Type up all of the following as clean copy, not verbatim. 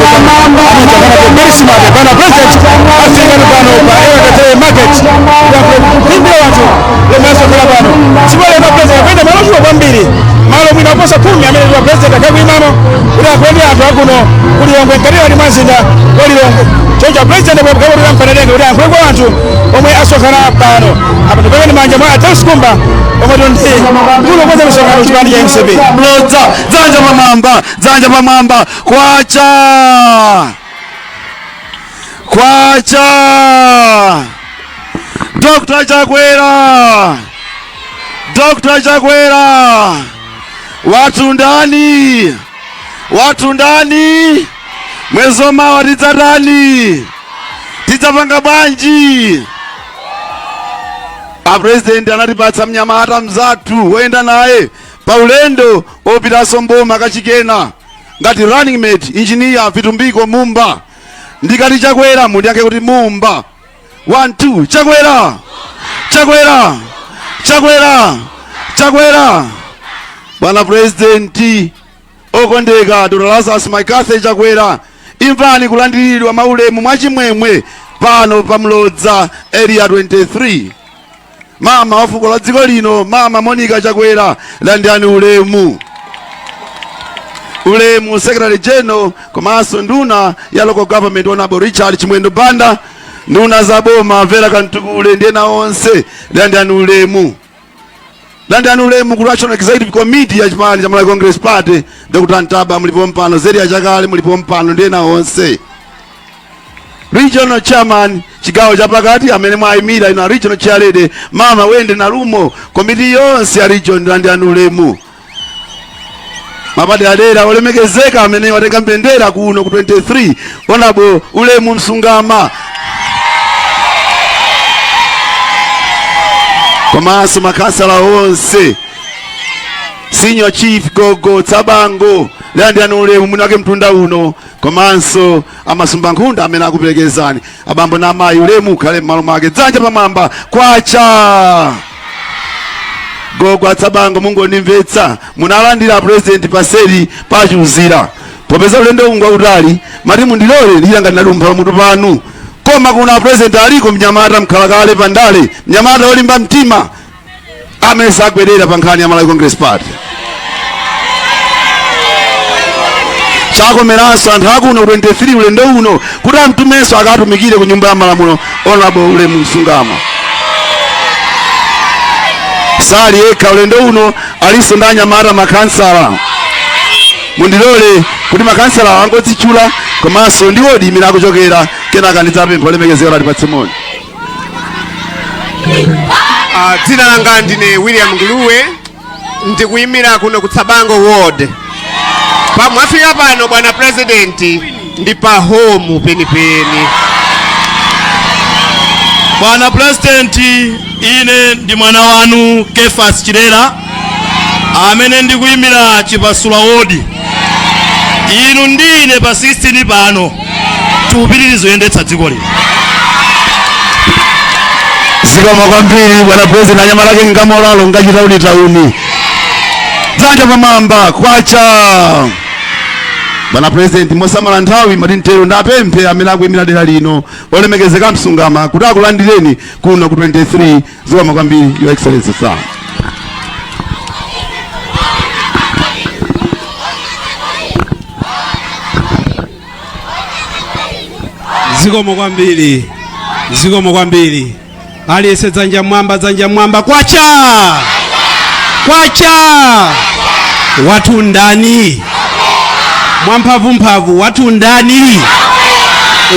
Amene bwana president afika pano pa Area Market kuimbira wanthu lomwe asonkhana pano. Tsiku lero president akuyenda malo ochuluka kwambiri, malo mwina oposa 10 amene ndiwa president akakuimamo kuti akuyendera anthu akuno ku Lilongwe, mkatikati mwa mzinda wa Lilongwe. Choncho president akuyenda mpanadenge kuti ayankhule kwa anthu omwe asonkhana pano. Apa ndipekeni manja mwa Deus Kumba omwe ndi mkulu wokonza misonkhano chipani cha MCP. Mlodza, dzanja pamwamba, dzanja pamwamba, kwacha kwacha! Dr. Chakwera, Dr. Chakwera, wathu ndani? Wathu ndani? Mwezi wamawa tidzatani? Tidzapanga bwanji? A president anatipatsa mnyamata mzathu woyenda naye pa ulendo opitanso mboma kachikena ngati running mate, Engineer Vitumbiko Mumba. Ndikati Chakwera, mundiyankhe kuti Mumba. 1 2, Chakwera, Chakwera, Chakwera, Chakwera! Bwana President okondeka Dr. Lazarus McCarthy Chakwera, imvani kulandiridwa maulemu mwachimwemwe pano pa Mlodza Area 23. Mama wa fuko la dziko lino, Mama Monica Chakwera, landirani ulemu. Ulemu Secretary General komanso nduna ya local government, Honorable Richard Chimwendo Banda, nduna za boma Vera Kantukule ndi ena onse, landirani ulemu. Landirani ulemu ku National Executive Committee ya chipani cha Malawi Congress Party, Dr. Ntaba mulipo mpano, Zeria Chakale mulipo mpano ndi ena onse. Regional Chairman chigawo chapakati amene mwayimira ino Regional Chair Lady Mama Wende Nalumo, komiti yonse ya region, landirani ulemu. Mapaderadera olemekezeka amene watenga mbendera kuno ku 23, Honorable Ulemu Msungama, komanso makhansala onse, Senior Chief Gogo Tsabango, landirani ulemu mwini wake mtunda uno, komanso amasumba nkhunda amene akuperekezani. Abambo na amayi, ulemu ukhale m'malo mwake. Dzanja pamwamba, kwacha! Gogo Atsabango, mungondimvetsa, munalandira president paseri pachuzira. Popeza ulendo ungu wautali, mati mundilole ndiyanga ndinalumpha pamutu panu, koma kuna president aliko mnyamata mkhalakale pandale, mnyamata olimba mtima amene sagwerera pa nkhani ya Malawi Congress Party. Chakomeranso anthu akuno 23 ulendo uno kuti amtumenso akatumikire ku nyumba ya malamulo, Honorable Ulemu Msungama. Sali yekha ulendo uno, alinso ndi anyamata makhansala. Mundilole kuti makhansala angodzitchula komanso ndi wodi imene akuchokera, kenaka ndidzapempha olemekezeka atipatse moni. Dzina langa ndine William Nguluwe, ndikuyimira kuno ku Tsabango Ward. Pamwafika pano bwana president ndi pa home penipeni. Bwana President, ine ndi mwana wanu Kefas Chilera amene ndikuyimira Chipasula Ward. Inu ndi ine pa 16 pano tikupitiriza kuyendetsa dziko lino. Zikomo kwambiri bwana president. Anyamata ake ngamolalo ngachitauni tauni. Dzanja pamwamba, kwacha! Bwana President, mosamala nthawi, mati mtero ndapemphe amene akuyimira dera lino, olemekezeka Msungama, kuti akulandireni kuno ku 23. Zikomo kwambiri, Your Excellency sir. Zikomo kwambiri, zikomo kwambiri. Aliyense dzanja mwamba, dzanja mwamba, kwacha kwacha! Wathu ndani? Mwamphamvumphamvu, wathu ndani?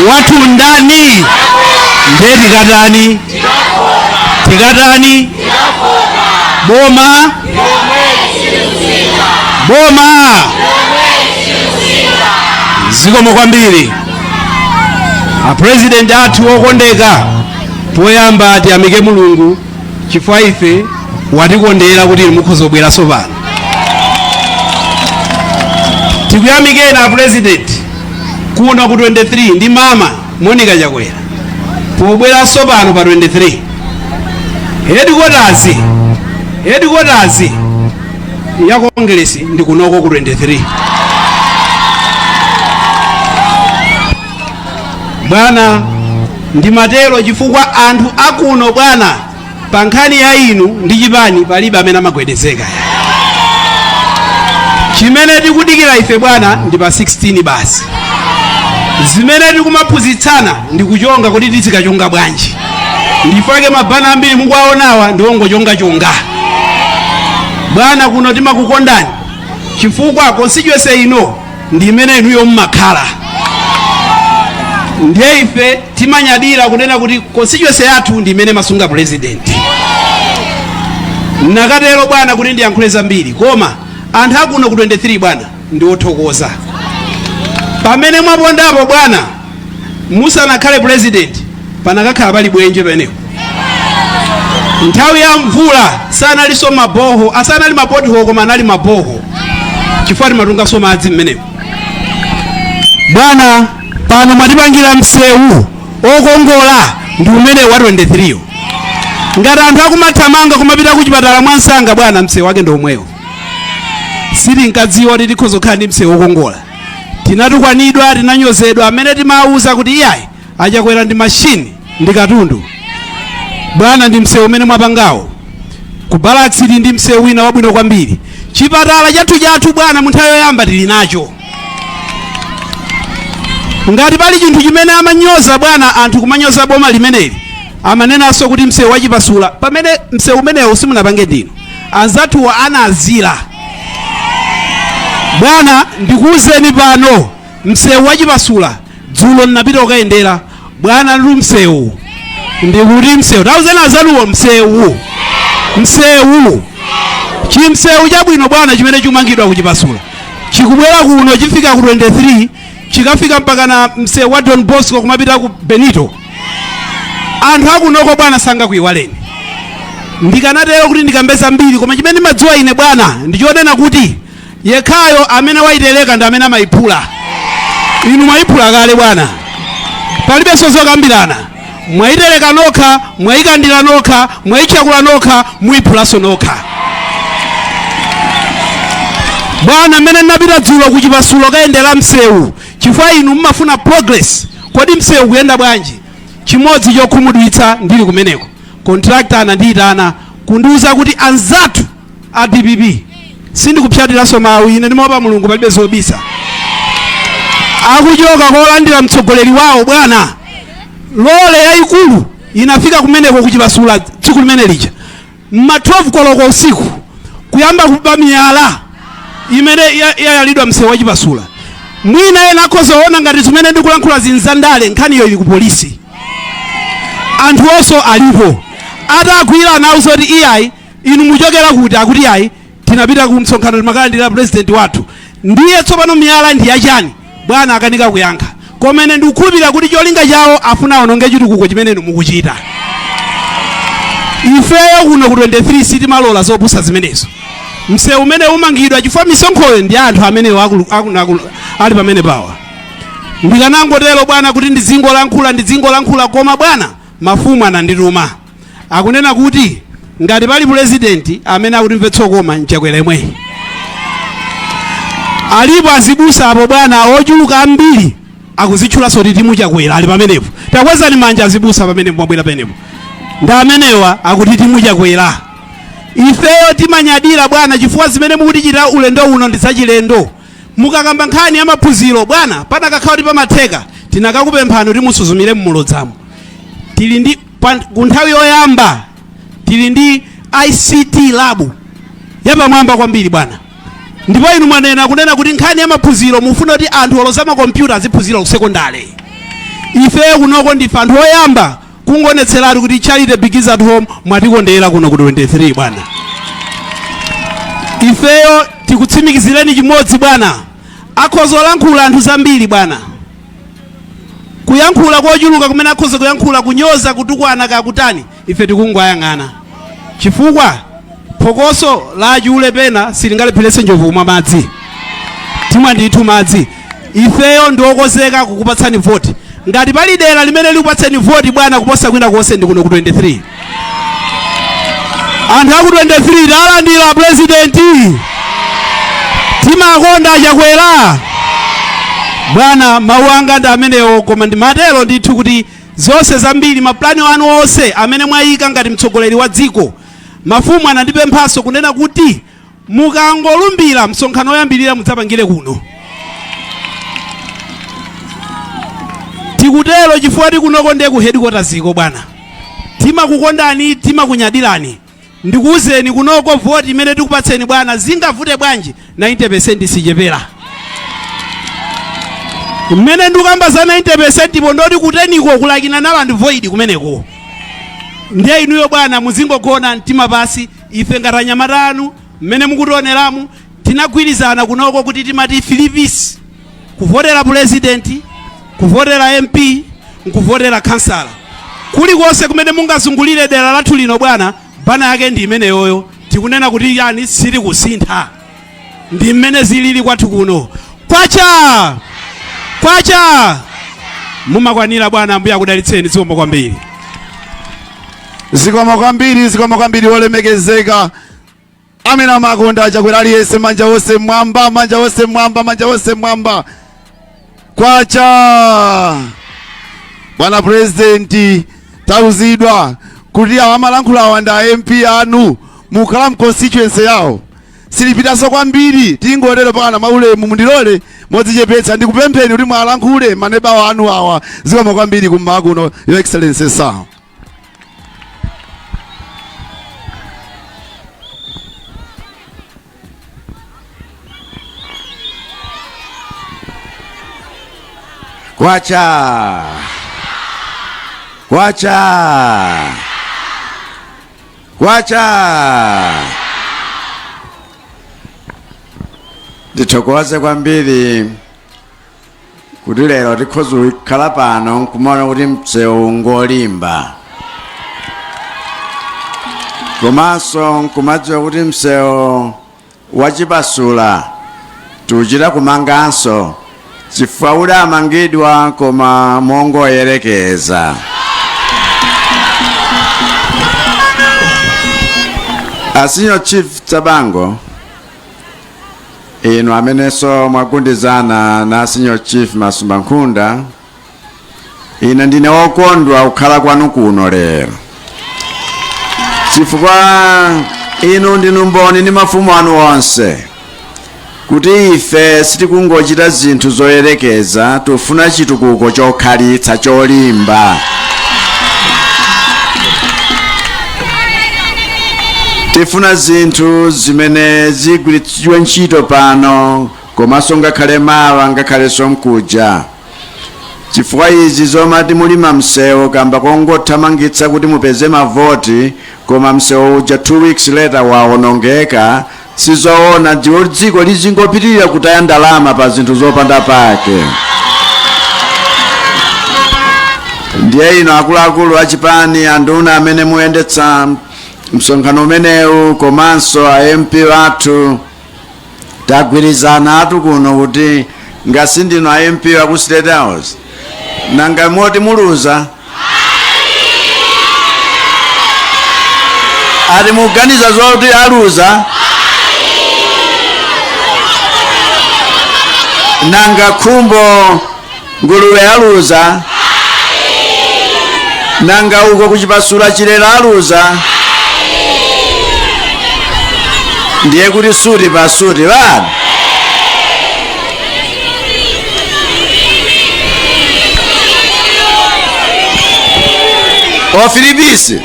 Wathu ndani? Ndiye tikatani? Tikatani? Boma, boma! Zikomo kwambiri a president athu okondeka. Poyamba tiyamike Mulungu chifukwa ife watikondera kuti mukhoza kubweranso pano. Tikuyamikeni a president kuno ku 23 ndi Mama Monica Chakwera pobweranso pano pa 23, headquarters ya Congress ndi kunoko ku 23. Bwana, ndimatero chifukwa anthu akuno bwana, pa nkhani ya inu ndi chipani palibe amene amagwedezeka. Chimene tikudikira ife bwana ndi pa 16 basi. Zimene tikumaphunzitsana ndi kuchonga kuti tizikachonga bwanji. Ndifake mabana ambiri mukuwaonawa ndi ongochongachonga. Bwana, kuno timakukondani chifukwa constituency ino ndi imene inuyo mmakhala. Ndiye ife timanyadira kunena kuti constituency yathu ndi imene masunga president. Nakatero bwana kuti ndiyankhule zambiri, koma anthu akuno ku 23 bwana ndi othokoza. Pamene mwapondapo bwana, musanakhale president panakakhala pali bwenje penepo. Nthawi ya mvula sanalinso maboho, asanali mapothole koma anali maboho, chifukwa timatunganso madzi mmenepo. Bwana, pano mwatipangira msewu okongola ndi umene wa 23. Ngati anthu akumathamanga kumapita kuchipatala mwansanga bwana, msewu wake ndi omwewo. Sitinkadziwa kuti tikhoza kukhala ndi msewu wokongola. Tinatukwanidwa, tinanyozedwa, amene timawuza kuti iyayi, achakwera ndi mashini ndi katundu. Bwana, ndi msewu umene mwapangawo. Ku Barracks tili ndi msewu wina wabwino kwambiri. Chipatala chathu chathu bwana, mu nthawi yoyamba tili nacho. Ngati pali chinthu chimene amanyoza bwana, anthu kumanyoza boma limeneli, amanenanso kuti msewu wachipasula, pamene msewu umenewu simunapange ndinu, anzathuwa anazira. Bwana, ndikuwuzeni pano, msewu wachipasula dzulo ndinapita kukayendera bwana, ndi msewu, ndikuti msewu, tauzeni anzanuwo, msewu, msewu, chimsewu chabwino bwana chimene chimangidwa kuchipasula chikubwera kuno, chifika ku 23, chikafika mpaka na msewu wa Don Bosco kumapita ku Benito. Anthu akunoko bwana sangakuiwaleni. Ndikanatero kuti ndikambe zambiri, koma chimene ndimadziwa ine bwana ndichonena kuti yekhayo amene wayitereka ndi amene amayiphula. Inu mwayiphula kale bwana, palibenso zokambirana. Mwayitereka nokha, mwayikandira nokha, mwayitchakula nokha, muyiphulanso nokha. Bwana, mmene ndinapita dzulo ku Chipasulo kayendera msewu, chifukwa inu mumafuna progress, kodi msewu kuyenda bwanji? Chimodzi chokhumudwitsa, ndili kumeneko contractor anandiyitana kundiwuza kuti anzathu a DPP, sindikupyatiranso mawu ine, ndimaopa Mulungu, palibe zobisa, akuchoka kolandira mtsogoleri wawo bwana, lole yayikulu inafika kumeneko kuchipasula tsiku limene lija mma 12 koloko usiku, kuyamba kuba miyala imene yayalidwa msewu wachipasula. Mwina ena akhoza kuona ngati zimene ndikulankhula zinzandale, nkhaniyo ili ku polisi, anthu onso alipo. Atagwira anawuza kuti iyayi, inu muchokera kuti? Akuti iyayi, tinapita ku msonkhano, timakalandira president wathu. Ndiye tsopano miyala ndi yachani bwana? Akanika kuyankha. Koma ine ndikukhulupirira kuti cholinga chawo afuna aononge chitukuko chimene inu mukuchita. Ifeyo kuno ku 23 sitimalola zopusa zimenezo. Msewu umene umangidwa chifukwa misonkhoyo ndi anthu amenewo ali pamene pawa. Ndikanangotero bwana kuti ndizingolankhula, ndizingolankhula, koma bwana, mafumu anandituma, akunena kuti ngati pali purezidenti amene akutimvetsa koma nchakwera imweyi. Alipo azibusa apo bwana ochuluka ambiri akuzitchulanso kuti team Chakwera, ali pamenepo. Takwezani manja azibusa pamene mwabwera pamenepo. Ndi amenewa akuti team Chakwera. Ifeyo timanyadira bwana chifukwa zimene mukutichita ulendo uno ndi zachilendo. Mukakamba nkhani ya maphunziro bwana, panakakhala kuti pamatheka tinakakupemphani kuti musuzumire mmulodzamo. Tili ndi ku nthawi yoyamba tili ndi ICT lab yapamwamba kwambiri bwana. Ndipo inu mwanena kunena kuti nkhani ya maphunziro mufuna kuti anthu oloza makompyuta aziphunzira ku sekondale. Ifeyo kunoko ndife anthu oyamba kungonetseratu kuti charity begins at home. Mwatikondera kuno ku 23 bwana. Ifeyo tikutsimikizireni chimodzi bwana, akhoza olankhula anthu zambiri bwana, kuyankhula kochuluka kumene akhoza kuyankhula, kunyoza, kutukwana, kakutani, ife tikungoyang'ana, chifukwa phokoso la achule pena silingalepheretse njovu kumwa madzi. Timwa ndithu madzi. Ifeyo ndiokozeka kukupatsani voti. Ngati pali dera limene likupatseni voti bwana kuposa kwina konse, ndi kuno ku 23. Anthu aku 23, talandira purezidenti. Timakonda Chakwera. Bwana, mawu anga ndi amenewo, koma ndimatero ndithu kuti zonse zambiri mapulani anu onse amene mwayika ngati mtsogoleri wa dziko, mafumu anandipemphanso kunena kuti mukangolumbira msonkhano woyambirira mudzapangire kuno. Tikutero chifukwa tikunoko ndiye ku headquarters iko bwana. Timakukondani, timakunyadirani. Ndikuwuzeni kunoko voti imene tikupatseni bwana, zingavute bwanji 90% sichepera. Mmene ndikamba za 90% po ndoti kuteniko kulakina null and void kumeneko. Ndiye inuyo bwana muzingogona mtima pasi, ife ngati anyamata anu mmene mukutioneramu tinagwirizana kunoko kuti timati 3 Ps: kuvotera president, kuvotera MP, nkuvotera kansala. Kulikonse kumene mungazungulire dera lathu lino bwana, bana yake ndi imeneyoyo. Tikunena kuti yani sitikusintha, ndi mmene zilili kwathu kuno. Kwacha kwacha, mumakwanira bwana. Ambuye akudalitseni. Zikomo kwambiri. Zikomo kwambiri, zikomo kwambiri wolemekezeka. Amene amakonda Chakwera aliyense, manja wonse mwamba, manja wonse mwamba, manja wonse mwamba. Kwacha bwana president, tauzidwa kuti awa amalankhula awa ndi a MP anu, mukhala mu constituency yawo. Silipitanso kwambiri, tingotero pakana maulemu, mundilole modzichepetsa ndikupempheni kuti mwalankhule maneba anu awa. Zikomo kwambiri kummawa kuno, Your Excellency sir. Kwacha kwacha kwacha! Ndithokoze kwambiri kuti lero tikhoza kukhala pano nkumaona kuti msewu ngolimba, komanso nkumadziwa kuti msewu wachipasula tuchita kumanganso chifukwa udamangidwa koma mongoyerekeza. A Senior Chief Tsabango, inu amenenso mwagundizana na Senior Chief Masumba Nkhunda, ine ndine wokondwa kukhala kwanu kuno lero chifukwa inu ndinu mboni ndi mafumu anu onse kuti ife sitikungochita zinthu zoyerekeza, tufuna chitukuko chokhalitsa, cholimba. Tifuna zinthu zimene zigwiritsidwe ntchito pano komanso ngakhale mawa, ngakhalenso mkuja, chifukwa izi zomati mulima msewu kamba kongothamangitsa kuti mupeze mavoti, koma msewu uja 2 weeks later waonongeka, sizoona. Dziwo dziko lizingopitirira kutaya ndalama pa zinthu zopanda pake. Ndiye ino akuluakulu achipani, anduna amene muyendetsa msonkhano umenewu, komanso a MP athu, tagwirizana atu kuno kuti ngasi ndino a MP aku State House, nanga moti muluza? Ati muganiza zoti aluza? Nanga Khumbo Nguluwe aluza? Nanga uko kuchipasula Chilera aluza? Ndiye kuti suti pa suti vana. Ofilipisi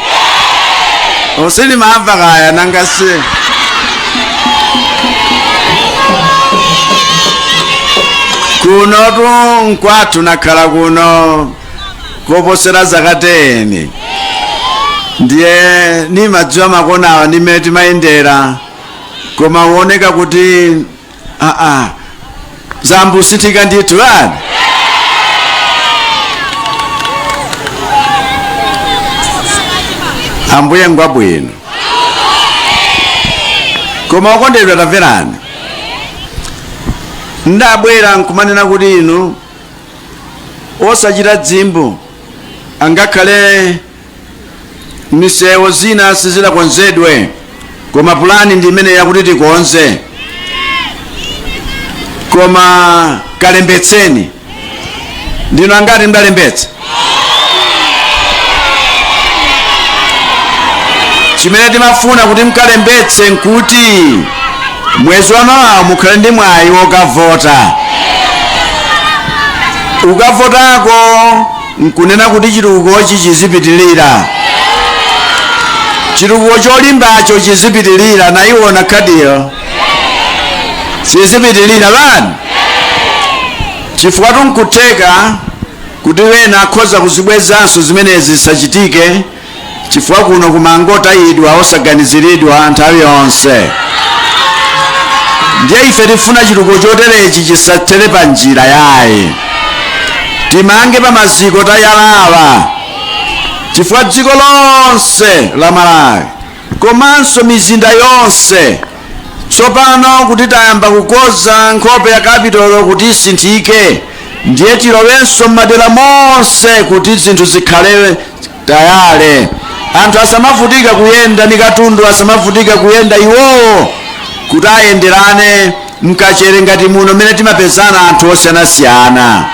osilimamva kaya nanga si kuno tu nkwathu, nakhala kuno koposera zaka 10, ndiye nimadziwa makonawa ndimene timayendera, koma uoneka kuti aa zambusinthika ndithu ani. Ambuye ngwabwino. Koma okondedwa, tamverani, ndabwera nkumanena kuti inu osachita dzimbu, angakhale misewu zina sizidakonzedwe, koma pulani ndi imene yakuti tikonze. Koma kalembetseni. Ndinu angati mdalembetsa? Chimene timafuna kuti mkalembetse nkuti mwezi wa mawawo mukhale ndi mwayi wokavota. Ukavotako nkunena kuti chitukukochi chizipitilira, chitukuko cholimbacho chizipitilira. Nayiona khadiyo, chizipitilira bani, chifukwa tunkutheka kuti wena akhoza kuzibwezanso zimenezi zisachitike, chifukwa kuno kumangotayidwa osaganiziridwa nthawi yonse. Ndiye ife tifuna chitukuko choterechi chisathere pa njira yayi, timange pa maziko tayalawa, chifukwa dziko lonse la Malawi komanso mizinda yonse tsopano kuti tayamba kukoza nkhope ya kapitolo kuti isinthike, ndiye tilowenso m'madera monse kuti zinthu zikhale tayale, anthu asamavutika kuyenda ndi katundu, asamavutika kuyenda iwowo kuti ayenderane mkachere ngati muno mmene timapezana anthu osiyanasiyana.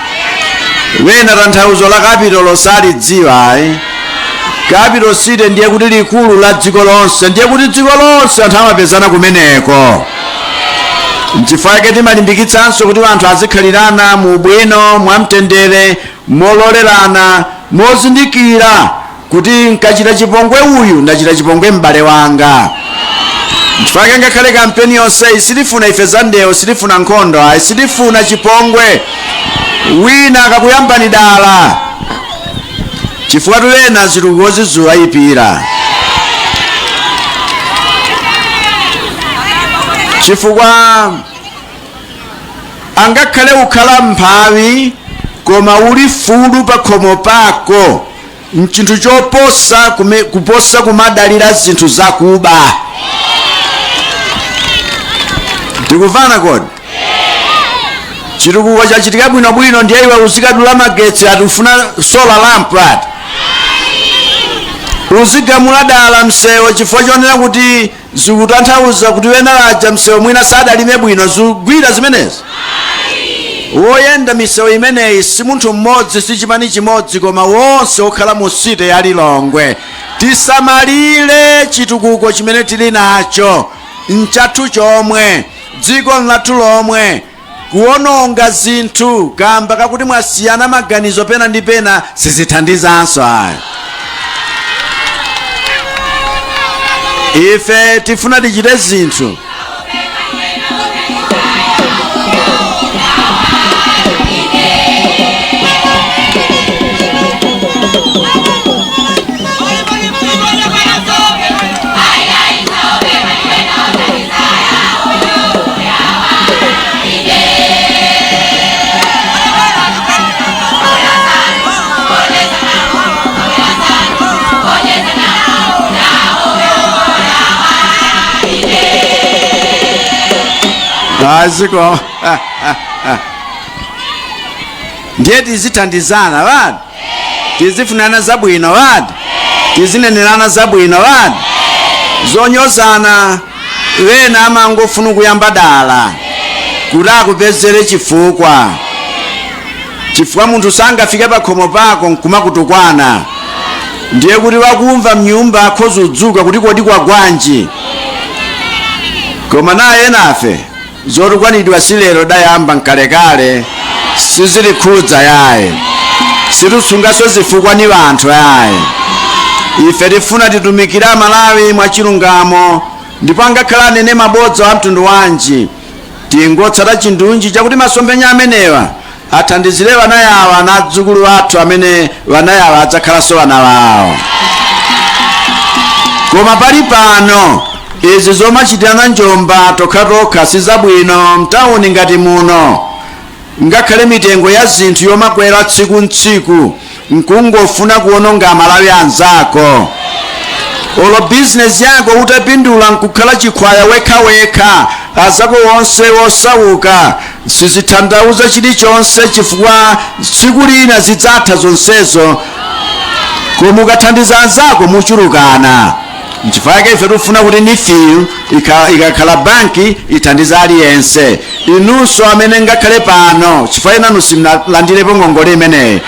Wena tanthauzo la kapitolo salidziwa ayi. Capital city ndiye kuti likulu la dziko lonse, ndiye kuti dziko lonse anthu amapezana kumeneko. Nchifukwa chake timalimbikitsanso kuti anthu azikhalirana mu bwino, mwamtendere, mololerana, mozindikira kuti nkachita chipongwe uyu ndachita chipongwe m'bale wanga. Nchifukwa chake ngakhale kampeni yonseyi sitifuna ife za ndewo, sitifuna nkhondo ayi, sitifuna chipongwe. Wina akakuyambani dala, chifukwa tulena zitukukozi ziwayipira, chifukwa angakhale ukhala mphawi koma uli fulu pa khomo pako mchinthu choposa kuposa kumadalira zinthu zakuba. Tikuvana kodi? Chitukuko chachitika bwinobwino, ndiye iwe uzikadula magetsi ati ufuna solar lamp, ati uzigamula dala msewu chifukwa chonena kuti zikutanthauza kuti wena aja msewu mwina sadalime bwino. Zigwira zimenezi? Woyenda misewu imeneyi si munthu mmodzi, si chipani chimodzi, koma wonse okhala mu city ya Lilongwe. Tisamalire chitukuko chimene tili nacho, nchathu chomwe, dziko lathu lomwe. Kuwononga zinthu kamba kakuti mwasiyana maganizo pena ndi pena sizithandizanso ayi. Ife tifuna tichite zinthu. Aziko ndiye tizithandizana vadi, tizifunana zabwino vadi, tizinenerana zabwino vadi. Zonyozana, wena amangofuna kuyamba dala kuti akupezere chifukwa, chifukwa munthu sangafike pa khomo pako nkumakutukwana, ndiye kuti wakumva mnyumba akhoza kudzuka kuti kodi kwagwanji. Koma naye nafe zotukwanidwa si lero, dayamba nkalekale, sizilikhudza yayi, situsungaso zifukwa ni wanthu yayi. Ife tifuna titumikire Amalawi mwachilungamo, ndipo angakhala anene mabodza a mtundu wanji, tingotsata chindunji chakuti masomphenya amenewa athandizire wanayawa na adzukulu athu amene wanayawa adzakhalanso wana wawo. Koma pali pano izi zomachitirana njomba tokhatokha sizabwino mtawuni ngati muno. Ngakhale mitengo ya zinthu yomakwera tsiku ntsiku, nkungofuna kuwononga Amalawi anzako. Olo bizinesi yako utapindula nkukhala chikhwaya wekhawekha, azako wonse wosauka, sizithandauza chilichonse, chifukwa tsiku lina zidzatha zonsezo. Koma ukathandiza anzako muchulukana. Nchifukwa chake ife tikufuna kuti NEEF ikakhala banki ithandiza aliyense, inunso amene ngakhale pano, chifukwa inanu simunalandirepo ngongole imeneyi,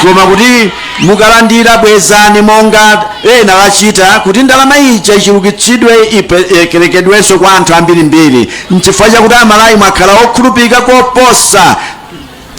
koma kuti mukalandira bwezani monga ena lachita, kuti ndalama ija ichulukitsidwe, iperekedwenso kwa anthu ambirimbiri. Nchifukwa chakuti Amalawi mwakhala okhulupirika koposa,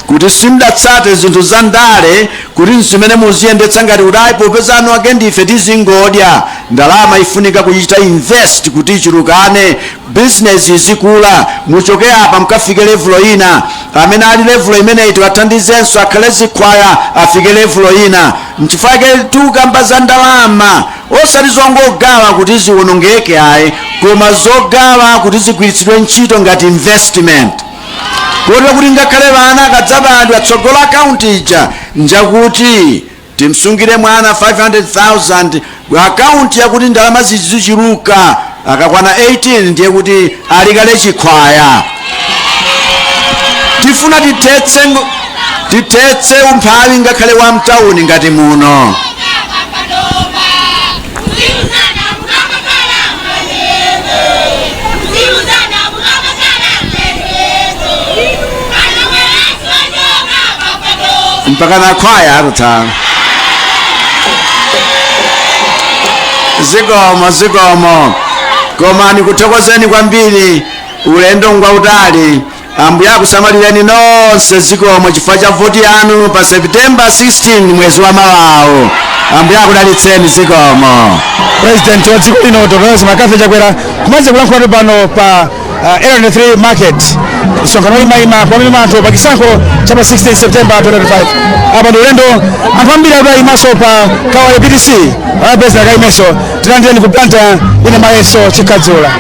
kuti simudatsate zinthu za ndale kuti zimene muziyendetsa ngati kuti ayi, popeza anu ake ndife tizingodya. Ndalama ifunika kuchita invest kuti ichulukane, business izikula, muchoke apa mukafike level ina. Amene ali level imeneyi tiwathandizenso akhale zikhwaya, afike level ina. Nchifukwa tikukamba za ndalama, osati zongogawa kuti ziwonongeke ayi, koma zogawa kuti zigwiritsidwe ntchito ngati investment, kotero kuti ngakhale vana akadzabadwa tsogolo, akaunti ija njakuti timsungire mwana 500,000, akaunti yakuti ndalama zizichuluka. Akakwana 18 ndiye kuti alikale chikhwaya. Tifuna tithetse umphawi ngakhale wa mtawuni ngati muno. Mpaka nakhwaya akutha. Zikomo, zikomo. Koma nikuthokozeni kwambiri, ulendo ngwautali. Ambuye akusamalireni nonse. Zikomo chifukwa cha voti yanu pa September 16, mwezi wa mawawo. Ambuye akudalitseni. Zikomo. President wa dziko lino Dr. Lazarus McCarthy Chakwera kumaze kulankhula pano pa Area 3 Market, msonkhano imayima kwamene anthu pa chisankho cha pa 16 September 2025. Apa ndi ulendo, anthu ambiri akuyimanso pa Kawale PTC, ala president akayimenso. Tilandireni ku Blantyre, ine Mayeso Chikadzula.